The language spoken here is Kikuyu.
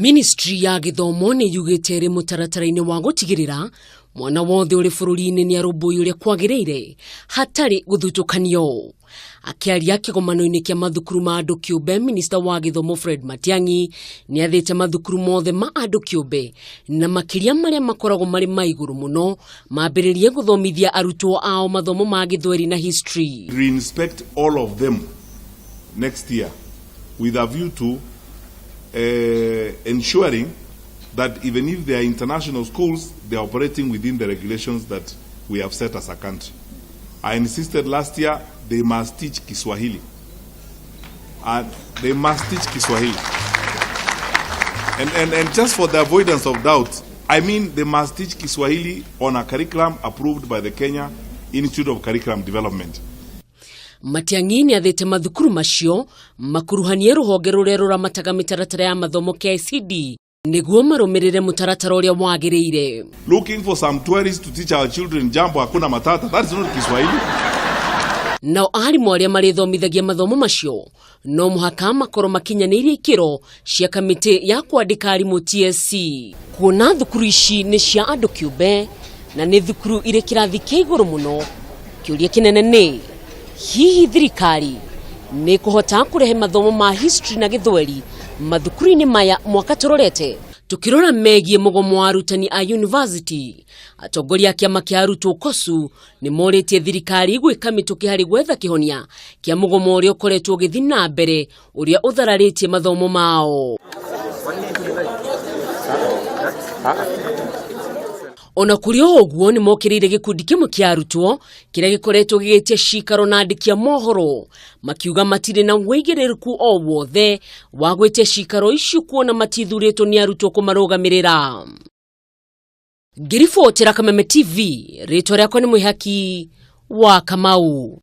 Ministry ya gĩthomo nĩ yugĩte ĩrĩ mũtaratara-inĩ wa gũtigĩrĩra mwana wothe ũrĩ bũrũri-inĩ nĩ arũmbũiyo ũrĩa kwagĩrĩire hatarĩ gũthutũkanio. Akĩaria kĩgomano-inĩ kĩa mathukuru ma andũ kĩũmbe, minista wa gĩthomo Fred Matiang'i nĩ athĩte mathukuru mothe ma andũ kĩũmbe na makĩria marĩa makoragwo marĩ ma igũrũ mũno mambĩrĩrie gũthomithia arutwo ao mathomo ma gĩthweri na history. Reinspect all of them next year with a view to ensuring that even if they are international schools, they are operating within the regulations that we have set as a country. I insisted last year they must teach Kiswahili. And they must teach Kiswahili. And just for the avoidance of doubt, I mean they must teach Kiswahili on a curriculum approved by the Kenya Institute of Curriculum Development. Matiang'i nĩ athĩte mathukuru macio makuruhanie rũhonge rũrĩa rũramataga mĩtaratara ya mathomo KICD nĩguo marũmĩrĩre mũtaratara ũrĩa wagĩrĩire. Looking for some tourists to teach our children jambo hakuna matata. That is not Kiswahili. Nao arimũ arĩa marĩthomithagia mathomo macio no mũhaka makorwo makinyanĩirie ikĩro cia kamĩtĩ ya kwandĩka arimũ TSC. Kuona thukuru ici nĩ cia andũ kĩũmbe na nĩ thukuru irĩ kĩrathi kĩa igũrũ mũno, kĩũria kĩnene nĩ hihi thirikari nĩ kũhota kũrehe mathomo ma history na gĩthweri mathukuru-inĩ maya mwaka tũrorete. Tukĩrora megiĩ mũgomo wa arutani a university, atongoria a kĩama kĩa arutwo KOSU nĩ morĩtie thirikari gwĩka mĩtũkĩ harĩ gwetha kĩhonia kĩa mũgomo ũrĩa ũkoretwo ũgĩthiĩ na mbere ũrĩa ũthararĩtie mathomo mao. Ona kũrĩ o ũguo nĩ mokĩrĩire gĩkundi kĩmwe kĩa arutwo kĩrĩa gĩkoretwo gĩgĩtia cikaro na andĩki a mohoro makiuga matirĩ na wĩigĩrĩrĩku o wothe wa gwĩtia cikaro icio kuona matithurĩtwo nĩ arutwo kũmarũgamĩrĩra. Ngĩribotera Kameme TV, rĩtwa rĩakwa nĩ Mwĩhaki wa Kamau.